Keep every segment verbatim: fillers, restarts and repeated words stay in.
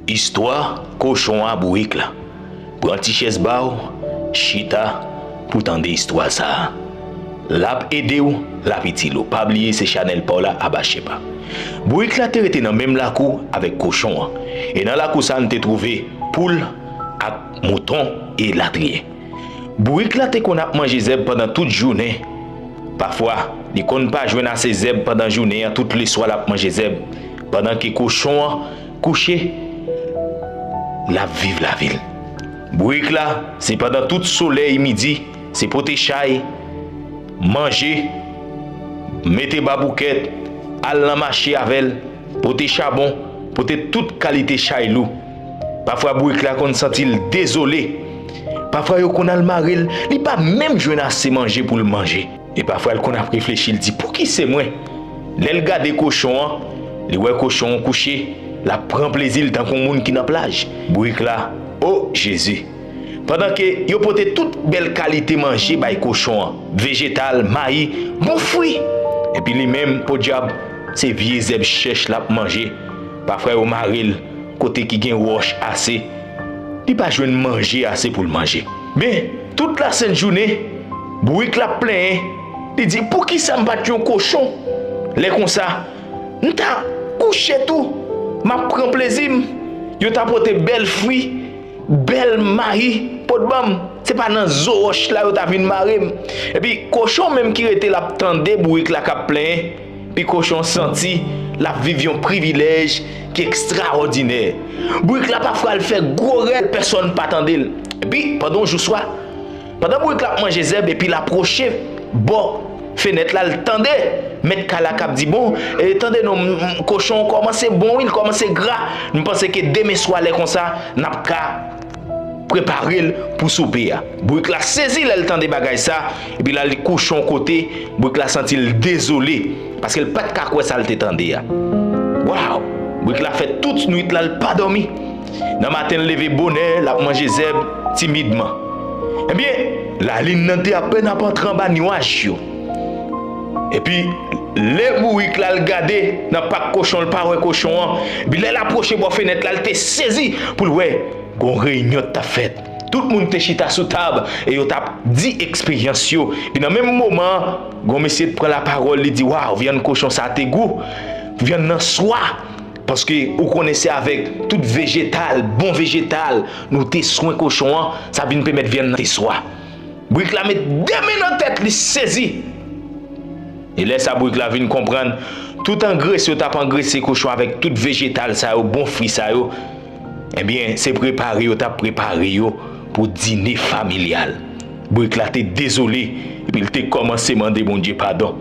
Istwa kochon a bourik la. Pran ti chèz ba w, chita pou tande istwa sa a. L ap ede w, l ap itil ou. Pa bliye se chanèl pa w la, Aba Shepa. Bourik la te rete nan menm lakou avèk kochon an. E nan lakou sa a, n te twouve poul ak mouton e latriye. Bourik la te konn ap manje zèb pandan tout jounen. Pafwa, li konn pa jwenn ase zèb pandan jounen an, tout leswa l ap manje zèb, pandan ke kochon an kouche, l ap viv lavi l. Bourik la, se pandan tout solèy midi, se pote chay, manje, mete baboukèt, al nan mache avè l, pote chabon, pote tout kalite chay lou. Pafwa bourik la konn santi l dezole. Pafwa yo konn al mare l, li pa menm jwenn ase manje pou l manje. E pafwa l konn ap reflechi, l di, "Pouki se mwen?" Lè l gade kochon an, li wè kochon an kouche, l ap pran plezi l tankou yon moun ki nan plaj. Bourik la, o Jezi! Pandan ke yo pote tout bèl kalite manje bay kochon an, vejetal, mayi, bon fwi. Epi li menm, podyab, se vye zèb chèch l ap manje. Pafwa yo mare l kote ki gen wòch ase. Li pa jwenn manje ase pou l manje. Men, tout lasent jounen, bourik la ap plenyen. Li di, "Poukisa m pa t yon kochon? Lè konsa, m ta kouche tou. M ap pran plezi m. Yo ta pote bèl fwi, bèl mayi, pot ban m. Se pa nan zo wòch la yo ta vin mare m." Epi, kochon menm ki rete l ap tande bourik la k ap plenyen. Pi kochon santi l ap viv yon privilèj ki ekstraòdinè. Bourik la pafwa al fè gwo rèl, pèsonn pa tande l. Epi, pandan yon jou swa, pandan bourik la ap manje zèb epi l apwoche bò fenèt la, l tande mèt kay la k ap di, "Bon, e, tande non, m, m, kochon an kòmanse bon, wi, l kòmanse gra. M panse ke demen swa lè konsa, n ap ka prepare l pou soupe a." Bourik la sezi lè l tande bagay sa, epi l al kouche yon kote, bourik la santi l dezole, paske l pa t ka kwè sa l te tande a. Waw! Bourik la fè tout nwit la, l pa dòmi. Nan maten, l leve bonè, l ap manje zèb timidman. Ebyen, lalin nan te apèn ap antre anba niwaj yo. Epi, lè bourik la, l gade nan pak kochon, l pa wè kochon an. Epi, lè l apwoche bò fenèt la, l te sezi pou l wè gon reyinyon t ap fèt. Tout moun te chita sou tab e yo t ap di eksperyans yo. Epi nan menm moman an, gon mesye t pran lapawòl, li di, "Waw, vyann kochon sa te gou. Vyann nan swa. Paske ou konnen se avèk tout vejetal, bon vejetal, nou te swen kochon an, sa vin pèmèt vyann nan te swa." Bourik la met de men nan tèt li, sezi. E lè sa bourik la vin konprann, tout angrese yo t ap angrese kochon avèk tout vejetal sa yo, bon fwi sa yo, ebyen, se prepare yo t ap prepare yo pou dine familyal. Bourik la te dezole, epi l te kòmanse mande Bondye padon.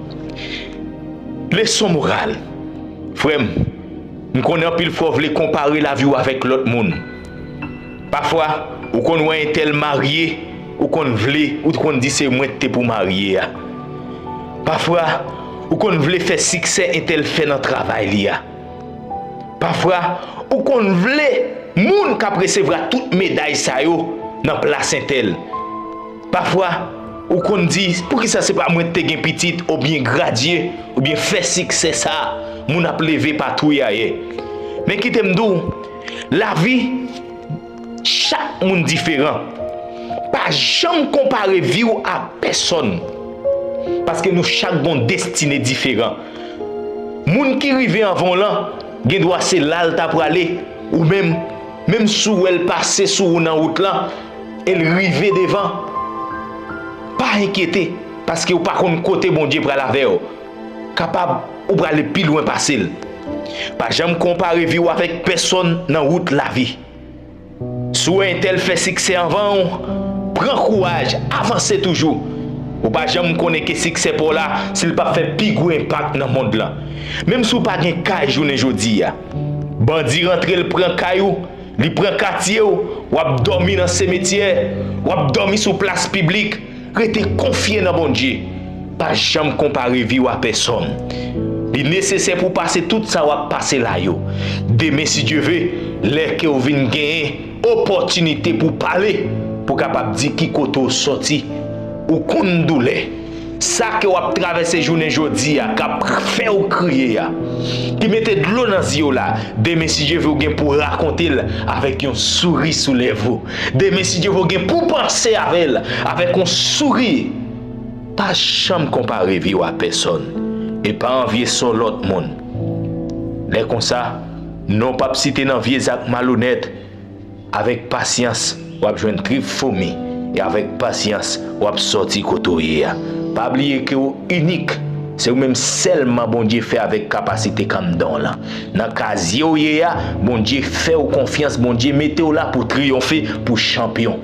Leson moral. Frè m, m konnen anpil fwa w vle konpare lavi w avèk lòt moun. Pafwa, ou konn wè entèl marye, ou konn vle, ou konn di se mwen ki te pou marye a. Pafwa, ou konn vle fè siksè entèl fè nan travay li a. Pafwa, ou konn vle moun k ap resevwa tout meday sa yo nan plas entèl. Pafwa, ou konn di, "Poukisa se pa mwen ki te gen pitit, oubyen gradye, oubyen fè siksè sa a, moun ap leve pa touye ayè." Men kite m di w, lavi, chak moun diferan. Pa janm konpare vi w a pèsonn, paske nou chak gon destine diferan. Moun ki rive anvan w lan, gen dwa se la l ta prale, ou menm, menm si w wè l pase sou ou nan wout lan, e l rive devan, pa enkyete, paske w pa konn kote Bondye pral avè w. Kapab ou prale pi lwen pase l. Pa janm konpare vi w avèk pèsonn nan wout lavi. Si w wè entèl fè siksè anvan w, pran kouraj, avanse toujou. Ou pa janm konnen ke siksè pa w la, si l p ap fè pi gwo enpak nan mond lan. Menm si w pa gen kay jounen jodi a, bandi rantre l pran kay ou, li pran katye w, w ap dòmi nan semetyè, w ap dòmi sou plas piblik, rete konfye nan Bondye. Pa janm konpare vi w a pèsonn. Li nesesè pou w pase tout sa w ap pase la yo. Demen, si Dye ve, lè ke w vin genyen opòtinite pou w pale, pou w kapab di ki kote w sòti, ou konn doulè. Sa ke w ap travèse jounen jodi a, k ap fè w kriye a, ki mete dlo nan zye w la, demen si Dye vle w gen pou rakonte l avèk yon souri sou lèv ou. Demen si Dye vle w gen pou panse avè l avèk yon souri. Pa janm konpare vi w a pèsòn e pa anvye sò lòt moun. Lè konsa, non w p ap site nan vye zak malonèt. Avèk pasyans, w ap jwenn trip foumi, e avèk pasyans, w ap sòti kote w ye a. Pa bliye ke w inik. Se ou menm sèlman Bondye fè avèk kapasite k anndan w lan. Nan kazye w ye a, Bondye fè w konfyans, Bondye mete w la pou w triyonfe, pou w chanpyon.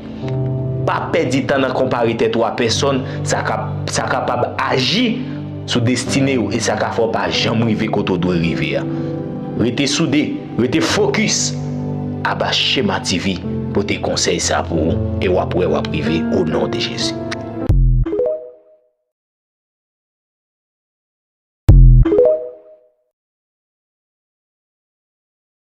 Pa pèdi tan nan konpare tèt ou a pèsòn, sa ka, sa kapab aji sou destine w e sa ka fè w pa janm rive kote w dwe rive a. Rete soude, rete fokis. Aba Chema T V pote konsèy sa pou ou e w ap wè w ap rive o non de Jezi.